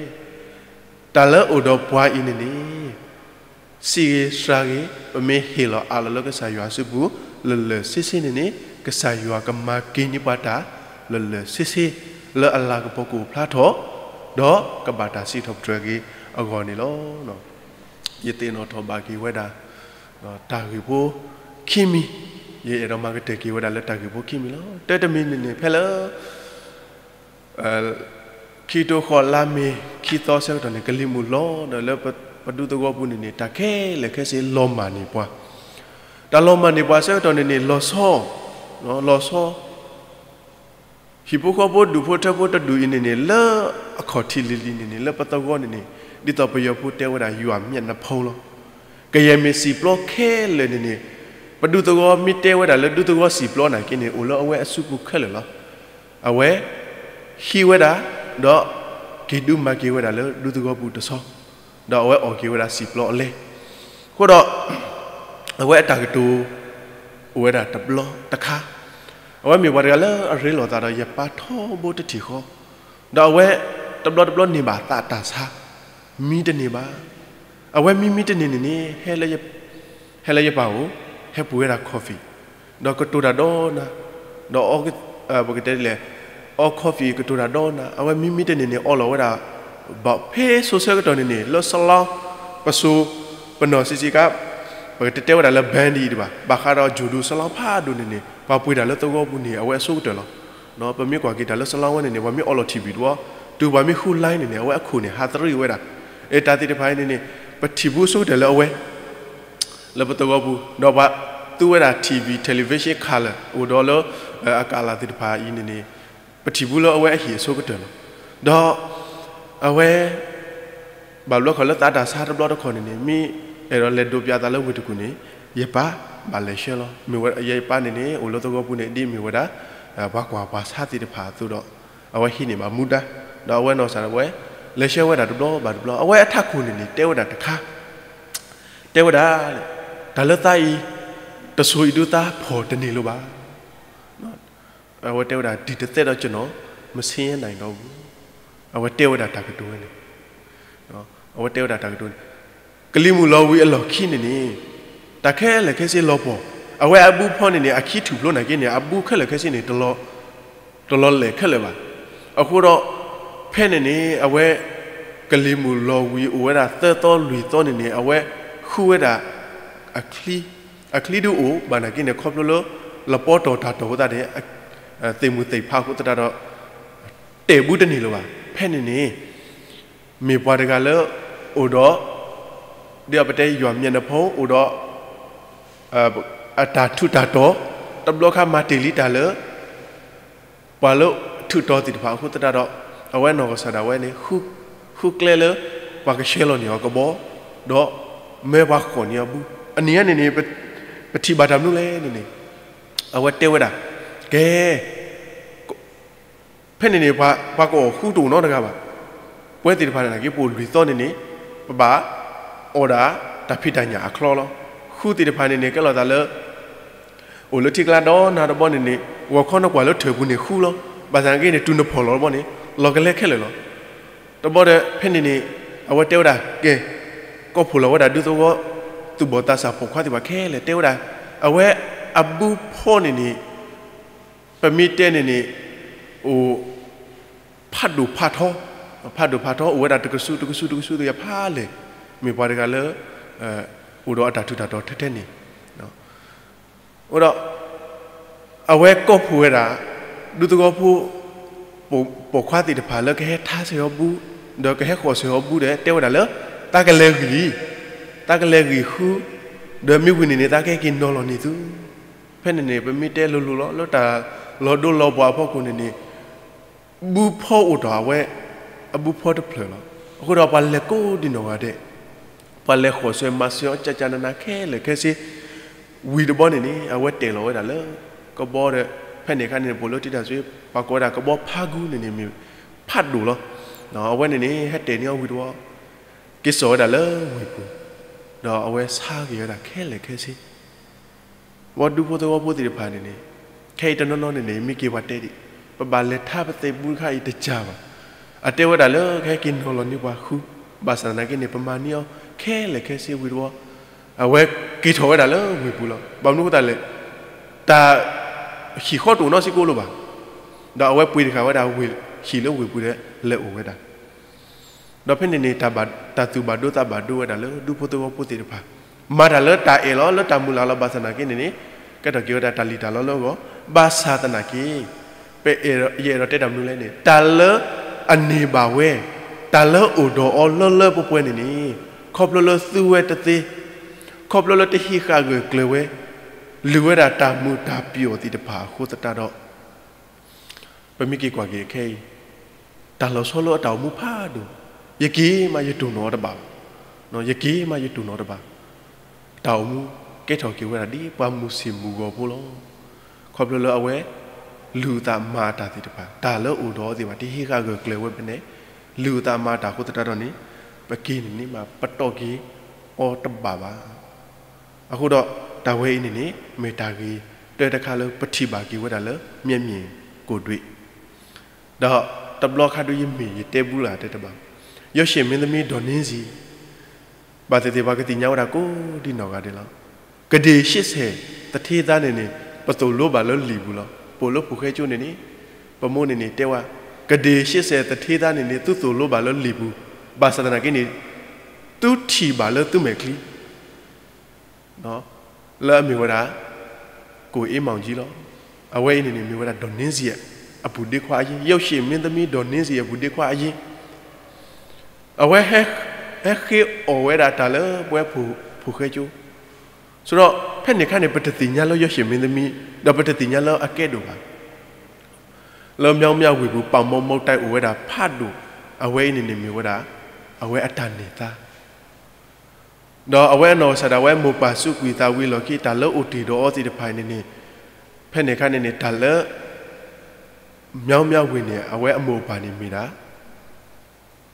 တၢ်လၢအိၣ်ဒီးပှၤအံၤန့ၣ်န့ၣ် စံးဂ့ၤစှၤဂ့ၤ ပမ့ၢ်ဟ့ၣ်လီၤအးလီၤလၢကစၢ်ယွၤစုပူၤ လၢာ်လၢာ်ဆ့ဆ့န့ၣ်န့ၣ် ကစၢ်ယွၤကမၤက့ၤန့ၢ်ပှၤတၢ် လၢာ်လၢာ်ဆ့ဆ့ လၢအလၤကပီၤကအိၣ်ဖျါထီၣ် ဒီးကဘၣ်တၢ်စံးထီၣ်ပတြၢၤက့ၤအဂီၢ်န့ၣ်လီၤ. ယသ့ၣ်နီၣ်ထီၣ်ဘၣ်က့ၤဝဲဒၣ် တၢ်ဂ့ၢ်ဖိခံမံၤ, ယအဲၣ်ဒိးမၤကတၢၢ်က့ၤဝဲဒၣ်လၢတၢ်ဂ့ၢ်ဖိခံမံၤလီၤ. တၢတမံၤန့ၣ်န့ၣ် ဖဲလၢ ခံကထိဃိးလါမ့ၤခံသီဆၢကတီၢ်န့ၣ် ကလံၤမုၢ်လီၤဒီးလၢပဒူသဝီပူၤန့ၣ်န့ၣ် တၢ်ခဲလၢာ်ခဲဆ့လီၤမၢ်န့ၢ်ပှၤ, တၢ်လီၤမၢ်န့ၢ်ပှၤဆၢကတီၢ်န့ၣ်န့ၣ် လီၤဆီ, လီၤဆီ ဟံၣ်ဖိဃီဖိဒူၣ်ဖိထၢဖိတဒူၣ်အံၤန့ၣ်န့ၣ် လၢအခီၣ်ထံးလံၤလံၤန့ၣ်န့ၣ် လၢပသဝီန့ၣ်န့ၣ် ဒ်သိးပယီၤဖိတဲဝဲဒၣ် ယွၤမျက်နှာဖုံး လီၤ. ကယဲၢ်မ့ၢ်စံာ်ပျီခဲလၢာ်န့ၣ်န့ၣ် ပဒူသဝီမ့ၢ်တဲဝဲဒၣ်လၢဒူသဝီစံာ်ပျီနာ်က့န့ၣ် အိၣ်လၢအဝဲအစုပူၤခဲလၢာ်လီၤ. အဝဲ ဟံးဝဲဒၣ် ဒီး က့ၤဒုးမၤက့ၤဝဲဒၣ်လၢဒူသဝီပူၤတဆီ ဒီးအဝဲအီၣ်က့ၤဝဲဒၣ်စံာ်ပျီအလဲ, အဃိဒီး အဝဲအတၢ်ကတိၤ အိၣ်ဝဲဒၣ်တဘျီတခါ, အဝဲမ့ၢ်ပှၤတဂၤလၢအရ့လိာ်သးဒီးယပၢ်ထီဘိတထံၣ်ဃီ, ဒီးအဝဲ တဘျီတဘျီန့ၢ်ဘၣ်သးတၢ်ဆါ, မံတန့ၢ်ဘၣ်. အဝဲမံမံတန့ၢ်န့ၣ်န့ၣ် ဟဲလၢယပၢ်အိၣ် ဟဲပှ့ၤဝဲဒၣ် coffee ဒီးကတိၤတၢ်ဒီနၤ, ဒီး ပကတဲလဲၣ် အီ coffee ကတိၤတၢ်ဒီနၤ, အဝဲမံမံတန့ၢ်န့ၣ် အီလီၤဝဲဒၣ် ဘၣ်ဖဲစိၤဆၢကတီၢ်န့ၣ်န့ၣ် လၢ salon ပစိၤ ပနီၢ်ဆံးဆံးခါ ပကတဲတဲဝဲဒၣ်လၢ ဘၣ်ဒံးဒံးဘၣ်, ဘၣ်ဃးဒီး ယိၤဒိၣ် salon ဖးဒိၣ်န့ၣ်န့ၣ် ပှၤပှ့ၤတၢ်လၢသဝီပူၤန့ၣ် အဝဲအဆိကတၢၢ်လီၤ. ပမ့ၢ်ကွၢ်က့ၤတၢ်လၢ salon ဝဲန့ၣ်န့ၣ် ပှၤမ့ၢ်အီလီၤ TV တဝီ တုၤပှၤမ့ၢ်ဃု line န့ၣ်န့ၣ် အဝဲအခိၣ်န့ၣ် ဟးသရံးဝဲဒၣ်. အတၢ်သ့ၣ်တဖၣ်အံၤန့ၣ်န့ၣ် ပထံၣ်ဘူးဆိကတၢၢ်လၢအဝဲ လၢပသဝီပူၤ ဒီးပှၤသူဝဲဒၣ် TV television color အိၣ်ဒီးလၢ အကလးသ့ၣ်တဖၣ်အံၤန့ၣ်န့ၣ် ပထံၣ်ဘူးလၢအဝဲအဟံၣ်အဆိကတၢၢ်လီၤ. ဒီး အဝဲ ဘၣ်ဘျီခီၣ်လၢသးတၢ်ဆါတဘျီတခီၣ်န့ၣ်န့ၣ် မ့ၢ်အဲၣ်ဒိးလဲၤဒိးပၠးသးလၢဝ့ၢ်တကူၣ်န့ၣ် ယပၢ်ဘၣ်လဲၤဆှၢလီၤ. မ့ၢ်ဝဲယပၢ်န့ၣ်န့ၣ် အိၣ်လၢသဝီပူၤန့ၣ် ဒ်မ့ၢ်ဝဲဒၣ် ပှၤကွၢ်ပှၤဆါသ့ၣ်တဖၣ်အသိးဒီး အဝဲဟံးန့ၢ်ဘၣ်မူဒါ ဒီးအဝဲနီၢ်ကစၢ်ဒၣ်ဝဲ လဲၤဆှၢဝဲဒၣ်တဘျီဘၣ်တဘျီ အဝဲအထးခိၣ်န့ၣ်န့ၣ် တဲဝဲဒၣ်တခါ တဲဝဲဒၣ်လၢ တၢ်လၢသးအံၤ တစိၤအံၤဒုးသးဖီၣ်တန့ၢ်လၢၤဘၣ်. အဝဲတဲဝဲဒၣ် ဒံၣ်တသဲဒီးကနီၤ မဆင်းရဲနိုင်တော့ဘူး. အဝဲတဲဝဲဒၣ်တၢ်ကတိၤဝဲန့ၣ်, အဝဲတဲဝဲဒၣ်တၢ်ကတိၤန့ၣ်, ကလံၤမုၢ်လီၤဝံၤအလီၢ်ခံန့ၣ်န့ၣ်, တၢ်ခဲလၢာ်ခဲဆ့လီၤပှီၢ်, အဝဲအဘုဖီန့ၣ်န့ၣ် အခံထူၣ်ဖျိနာ်က့န့ၣ် အဘုခဲလၢာ်ခဲဆ့န့ၣ် တလီၤလဲၢ်ခဲလၢာ်ဘၣ်. အဃိဒီး ဖဲန့ၣ်န့ၣ် အဝဲ ကလံၤမုၢ်လီၤဝံၤအိၣ်ဝဲဒၣ်သၢသီလွံၢ်သီန့ၣ်န့ၣ် အဝဲဃုဝဲဒၣ် အချံ, အချံဒုးအိၣ်ဘၣ်နာ်က့န့ၣ် ခီဖျိလၢ လပီတီၢ်တၢ်တီၢ်အဃိသတးန့ၣ် သ့ၣ်မုၢ်သ့ၣ်ဖးအဃိသတးဒီး တဲာ်ဘုတန့ၢ်လၢၤဘၣ်. ဖဲန့ၣ်န့ၣ် မ့ၢ်ပှၤတဂၤလၢ အိၣ်ဒီး ဒ်ပတဲယွၤမျက်နှာဖုံး အိၣ်ဒီး အတၢ်ထူးတၢ်တီၤ, တဘျီခါမၤတ့ၢ်လံတၢ်လၢ ပှၤလၢထူးတီၤသ့ၣ်တဖၣ်အဃိသတးဒီး အဝဲနီၢ်ကစၢ်ဒၣ်ဝဲန့ၣ် ဃုကျဲလၢ ပှၤကဆှဲလီၤန့ၢ်အီၤကဘီ, ဒီးမၢပှၤဃီၣ်န့ၢ်အီၤဘု, အနံၤညါန့ၣ်န့ၣ် ပထံၣ်ဘၣ်တၢ်မနုၤလဲၣ်န့ၣ်န့ၣ် အဝဲတဲဝဲဒၣ်, ကဲ ဖဲန့ၣ်န့ၣ် ပှၤကအီၣ်ဃုတအိၣ်နီတဂၤဘၣ်. ပဝဲသ့ၣ်တဖၣ်န့ၣ်နာ်က့ ပအိၣ်လွံၢ်သီန့ၣ်န့ၣ် ပဘၣ်အီၣ်ဒၣ်တၢ်ဖံးတၢ်ညၣ်အချီလီၤ. ဃုသ့ၣ်တဖၣ်န့ၣ်န့ၣ် ကဲလီၤသးလၢ အိၣ်လၢထံကျါဒီနၤတဘီန့ၣ်န့ၣ် ဂီၤခီနကွၢ်လၢထၢၣ်ပူၤန့ၣ်ဃုလီၤ. ဘၣ်ဆၣ်နာ်က့န့ၣ် တုၤနဖီၣ်လီၤတဘီန့ၣ် လီၤကလဲခဲလၢာ်လီၤ. တဘီဒီး ဖဲန့ၣ်န့ၣ် အဝဲတဲဝဲဒၣ် ကဲ ကိးဖှိၣ်လီၤဝဲဒၣ်ဒူသဝီ သူၣ်ဘီၣ်သးစၢ်ပိာ်ခွါသ့ၣ်တဖၣ်ခဲလၢာ် တဲဝဲဒၣ် အဝဲအဘုဖီန့ၣ်န့ၣ် ပမ့ၢ်တဲန့ၣ်န့ၣ် အိၣ် ဖးဒိၣ်ဖးထီ, ဖးဒိၣ်ဖးထီ အိၣ်ဝဲဒၣ်တကဆူးတကဆူးတကဆူးတယၤဖးလဲၢ်, မ့ၢ်ပှၤတဂၤလၢ အိၣ်ဒီးအတၢ်ထူးတၢ်တီၤထဲထဲန့ၣ်, အိၣ်ဒီး အဝဲကိးဖှိၣ်ဝဲဒၣ် ဒူသဝီဖိ ပိာ်ခွါသ့ၣ်တဖၣ်လၢကဟဲထါစ့ၢ်အီၤဘု ဒီးကဟဲဃီၣ်စ့ၢ်အီၤဘုဒီး တဲဝဲဒၣ်လၢ တၢ်ကလဲၤဂံၢ်, တၢ်ကလဲၤဂံၢ်ဃု, ဒီးမ့ၢ်ဝံၤန့ၣ်န့ၣ် တၢ်ကဟဲက့ၤနီၤလီၤန့ၢ်သု. ဖဲန့ၣ်န့ၣ် ပမ့ၢ်တဲလိၤလိၤလီၤ လၢတၢ်လီၤဒိလီၤပှီၤအဖီခိၣ်န့ၣ်န့ၣ် ဘုဖီအိၣ်တ့ၢ်အဝဲ အဘုဖီတဖျၢၣ်လီၤ. အဃိဒီးပှၤလဲၤကိးဒံနီၢ်ဂၤဒဲး, ပှၤလဲၤဃီၣ်စ့ၢ်မၤစ့ၢ်အီၤကၠၢ်ကၠၢ်နးနးခဲလၢာ်ခဲဆ့, ဝံၤတဘီန့ၣ်န့ၣ် အဝဲတဲာ်လီၤဝဲဒၣ်လၢ ကဘီဒီး ဖဲန့ၣ်အခါန့ၣ် ပိာ်လၢထံတၢ်စ့ ပှၤကိးဝဲဒၣ်ကဘီဖးဂူန့ၣ်န့ၣ် မ့ၢ်ဖးဒိၣ်လီၤ. အဝဲန့ၣ်န့ၣ် ဟဲတဲာ်န့ၢ်အီၤဝံၤတဘီ က့ၤစိာ်ဝဲဒၣ်လၢဝ့ၢ်ပူၤ, ဒီးအဝဲဆါက့ၤဝဲဒၣ်ခဲလၢာ်ခဲဆ့ ဝဲဒူဖိသဝီဖိသ့ၣ်တဖၣ်န့ၣ်န့ၣ်, ခဲအံၤတနီၤနီၤန့ၣ်န့ၣ် မ့ၢ်က့ၤပှၤတဲဒံး, ပဘၣ်လဲၤထါပသ့ၣ်ဘုတခါအံၤတကၢ်ဘၣ်. အတဲဝဲဒၣ်လၢကဟဲက့ၤနီၤလီၤန့ၢ်ပှၤဃု, ဘၣ်ဆၣ်သနာ်က့န့ၣ် ပမၤန့ၢ်အီၤခဲလၢာ်ခဲဆ့ဝံၤတဘီ, အဝဲက့ၤထီၣ်ဝဲဒၣ်လၢဝ့ၢ်ပူၤလီၤ. ဘၣ်မနုၤအဃိသတးလဲၣ်, တၢ်ဟံၣ်ဃီတအိၣ်နီတစ့ၢ်ကီးလၢၤဘၣ်. ဒီးအဝဲပှ့ၤတဃာ်ဝဲဒၣ်ဝ့ၢ်ဟံၣ်လၢဝ့ၢ်ပူၤဒီးလဲၤအိၣ်ဝဲဒၣ် ဒီးဖဲန့ၣ်န့ၣ် တၢ်သူၣ်ဘၣ်ဒိသးဘၣ်ဒိဝဲဒၣ်လၢဒူဖိသဝီဖိသ့ၣ်တဖၣ်, မၤတၢ်လၢတၢ်အဲၣ်လီၤ လၢတၢ်မုၢ်လၢ်လီၤ ဘၣ်ဆၣ်သနာ်က့န့ၣ်န့ၣ်, ကဲထီၣ်က့ၤဝဲဒၣ်တၢ်လံၣ်တၢ်လီလၢအဂီၢ်, ဘၣ်ဆၣ်သနာ်က့ ပအဲၣ်ဒိး ယအဲၣ်ဒိးတဲတၢ်မနုၤလဲၣ်န့ၣ် တၢ်လၢအန့ၢ်ဘၣ်ဝဲ, တၢ်လၢအိၣ်ဒီးအီၤလၢလၢပှဲၤပှဲၤန့ၣ်န့ၣ်, ခီဖျိလၢသူဝဲတသ့, ခီဖျိလၢတဟံးဃာ်ဂၢၢ်ကျၢၤဝဲ, လုၢ်ဝဲဒၣ်တၢ်မုာ်တၢ်ပျီၣ်သ့ၣ်တဖၣ်အဃိသတးဒီး ပမ့ၢ်က့ၤကွၢ်က့ၤခဲအံၤ, တၢ်လီၤဆီလၢအတၢ်အိၣ်မူဖးဒိၣ်, ယက့ၤမးယတိၢ်နီၣ်အီၤတဘၣ်, ယက့ၤမးယတိၢ်နီၣ်အီၤတဘၣ်, တၢ်အိၣ်မူကဲထီၣ်က့ၤဝဲဒၣ်ဒ်ပှၤမုၢ်ဆ့ၣ်မုၢ်ဂီၤဖိလီၤ. ခီဖျိလၢအဝဲ လုၢ်အသးမၤအတၢ်သ့ၣ်တဖၣ်, တၢ်လၢအိၣ်ဒီးအီၤသ့ၣ်တဖၣ် တဟံးဃာ်ဂၢၢ်ကျၢၤဝဲဖဲန့ၣ်, လုၢ်အသးမၤတၢ်အဃိသတးဒီးန့ၣ်, ပက့ၤန့ၣ်န့ၣ်မး ပတီၢ်က့ၤအီၤတဘၣ်ဘၣ်. အဃိဒီး တၢ်ဝဲအံၤန့ၣ်န့ၣ် မ့ၢ်တၢ်ဂ့ၤတၢတခါလၢပထံၣ်ဘၣ်က့ၤဝဲဒၣ်လၢ မျက်မြင်ကိုယ်တွေ့, ဒီးတဘျီခါဒုးယမ့ၢ်ယတဲဘူးလၢ်တဲတဘၣ်, ယိၤၡ့ၣ်မင်းသမီး ဒေါ်နင်းဇီ, ဘၣ်သ့ၣ်သ့ၣ်ပှၤကသ့ၣ်ညါဝဲဒၣ် ကိးဒံနီၢ်ဂၤဒဲးလီၤ. ကဒ့ၣ်ရှ့စဲၣ်သထ့သါန့ၣ်န့ၣ် ပသိၣ်လိဘၣ်လၢလံာ်ပူၤလီၤ. ပအိၣ်လၢဖူၣ်ဃဲကၠိန့ၣ်န့ၣ်, ပမိၢ်န့ၣ်န့ၣ်တဲဝဲ, ကဒ့ၣ်ရှ့စဲၣ်သထ့သါန့ၣ်န့ၣ် သုသိၣ်လိဘၣ်လၢလံာ်ပူၤ, ဘၣ်ဆၣ်သနာ်က့န့ၣ် သုထံၣ်ဘၣ်လၢသုမဲာ်ချံ လၢအမ့ၢ်ဝဲဒၣ် ကိၣ်အ့မီၣ်ကၠံလီၤ. အဝဲအံၤန့ၣ်န့ၣ် မ့ၢ်ဝဲဒၣ် ဒေါ်နင်းဇီ အပူၤဒ့ခွါအယ့ၢ်, ယိၤၡ့ၣ်မင်းသမီး ဒေါ်နင်းဇီ အပူၤဒ့ခွါအယ့ၢ်, အဝဲ ဟဲဃ့အီၣ်ဝဲဒၣ်တၢ်လၢပဝဲဖူၣ်ဃဲကၠိ, ဆိဒီး ဖဲန့ၣ်အခါန့ၣ် ပတသ့ၣ်ညါလၢ ယိၤၡ့ၣ်မင်းသမီး ဒီးပတသ့ၣ်ညါလၢအကဲဒိၣ်ဘၣ်. လၢ မြောင်းမြ ဝ့ၢ်ပူၤ ပာ်မီၢ်မီၢ်တဲာ်အိၣ်ဝဲဒၣ်ဖးဒိၣ်, အဝဲအံၤန့ၣ်န့ၣ်မ့ၢ်ဝဲဒၣ် အဝဲအတၢ်န့ၢ်သါ ဒီးအဝဲအနီၢ်ကစၢ်ဒၣ်ဝဲမိၢ်ပၢ်စူးကွံာ်သးဝံၤအလီၢ်ခံ တၢ်လၢအိၣ်တ့ၢ်ဒီးအီၤသ့ၣ်တဖၣ်အံၤန့ၣ်န့ၣ်, ဖဲန့ၣ်အခါန့ၣ်န့ၣ် တၢ်လၢ မြောင်းမြ ဝ့ၢ်န့ၣ် အဝဲအမိၢ်အပၢ်န့ၣ်မ့ၢ်ဒၣ်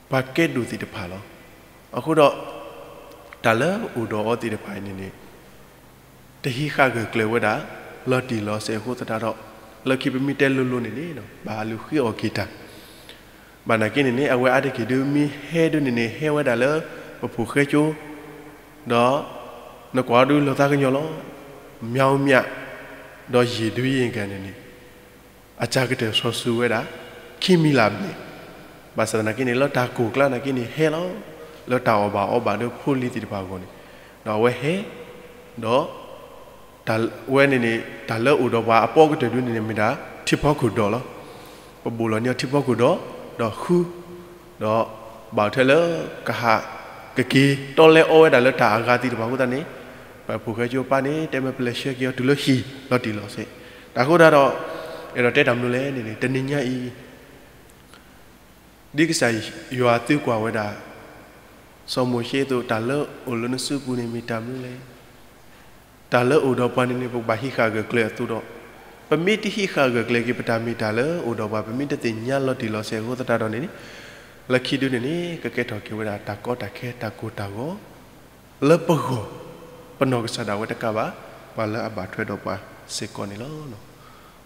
ပှၤကဲဒိၣ်သ့ၣ်တဖၣ်လီၤ. အဃိဒီး တၢ်လၢအိၣ်ဒီးအီၤသ့ၣ်တဖၣ်အံၤန့ၣ်န့ၣ် တဟံးဃာ်ဂၢၢ်ကျၢၤဝဲဒၣ် လီၤတံၢ်လီၤဆဲးအဃိသတးဒီး လၢခံပမ့ၢ်တဲလိၤလိၤန့ၣ်န့ၣ် ဘၣ်လူၤဃ့အီၣ်က့ၤတၢ် ဘၣ်နာ်က့န့ၣ်န့ၣ် အဝဲအါတက့ၢ်ဒုးမ့ၢ်ဟဲဒုးန့ၣ်န့ၣ် ဟဲဝဲဒၣ်လၢ ပဖိၣ်ဃဲကၠိ ဒီး နကွၢ်ဒုးလီၤသးကညီၤလီၤ မၠါမၠး ဒီးယံာ်ဒုးယံာ်ကန့ၣ်န့ၣ် အစှၤကတၢၢ်စီၤစုၤဝဲဒၣ် ခံမံၤလၢ်ဘျဲၣ် ဘၣ်ဆၣ်သနာ်က့န့ၣ် လၢတၢ်ကိၢ်ကျါနာ်က့န့ၣ်ဟဲလီၤ လၢတၢ်အီၣ်ဘၣ်အီဘၣ်ဒီးဖိလံၤသ့ၣ်တဖၣ်အဂီၢ်န့ၣ် ဒီးအဝဲဟဲ ဒီး ဝဲန့ၣ်န့ၣ် တၢ်လၢအိၣ်ဒီးပှၤအပီကတၢၢ်ဒုးန့ၣ်န့ၣ် မ့ၢ်ဒၣ်ထံဖီခိၣ်ဒီးလီၤ. ပဘိၣ်လီၤန့ၢ်အီၤထံဖီခိၣ်ဒီး ဒီးဃု ဒီး ဘၣ်ထဲလၢကဟး ကက့ၤတီလဲအီဝဲဒၣ်လၢတၢ်အဂၤသ့ၣ်တဖၣ်အဃိသတးန့ၣ် ပဖိၣ်ဃဲကၠိပၢ်န့ၣ် တဲမ့ၢ်ပလဲၤဆှၢက့ၤအီၤတုၤလၢဟံၣ်လီၤတံၢ်လီၤဆဲး တၢ်ဃိသတးဒီး အဲၣ်ဒိးတဲတၢ်မနုၤလဲၣ်န့ၣ်န့ၣ် တနံၤညါအံၤ ဒ်ကစၢ်ယွၤသံကွၢ်ဝဲဒၣ် စီၤမိၤၡ့အသိး တၢ်လၢအိၣ်လၢနစုပူၤန့ၣ်မ့ၢ်တၢ်မနုၤလဲၣ်. တၢ်လၢအိၣ်ဒီးပှၤန့ၣ်န့ၣ် ပကဘၣ်ဟံးဃာ်ဂၢၢ်ကျၢၤအသိးဒီး ပမ့ၢ်တဟံးဃာ်ဂၢၢ်ကျၢၤက့ၤပတၢ်မ့ၢ်တၢ်လၢအိၣ်ဒီးပှၤ ပမ့ၢ်တသ့ၣ်ညါလီၤတံၢ်လီၤဆဲးအဃိသတးဒီးန့ၣ်န့ၣ် လၢခံဒုးန့ၣ်န့ၣ် ကကဲထီၣ်က့ၤဝဲဒၣ်တၢ်ကီတၢ်ခဲတၢ်ကိၢ်တၢ်ဂီၤ လၢပဂီၢ် ပနီၢ်ကစၢ်ဒၣ်ဝဲတကးဘၣ် ပှၤလၢအဘၣ်ထွဲဒီးပှၤစ့ၢ်ကီးန့ၣ်လီၤ.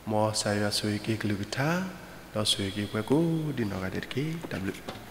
မ်ကစၢ်ယွၤဆိၣ်ဂ့ၤက့ၤကလုၢ်ကထါ ဒီးဆိၣ်ဂ့ၤက့ၤပှၤကိးဒံနီၢ်ဂၤဒဲးတက့ၢ်. တၢ်ဘျုး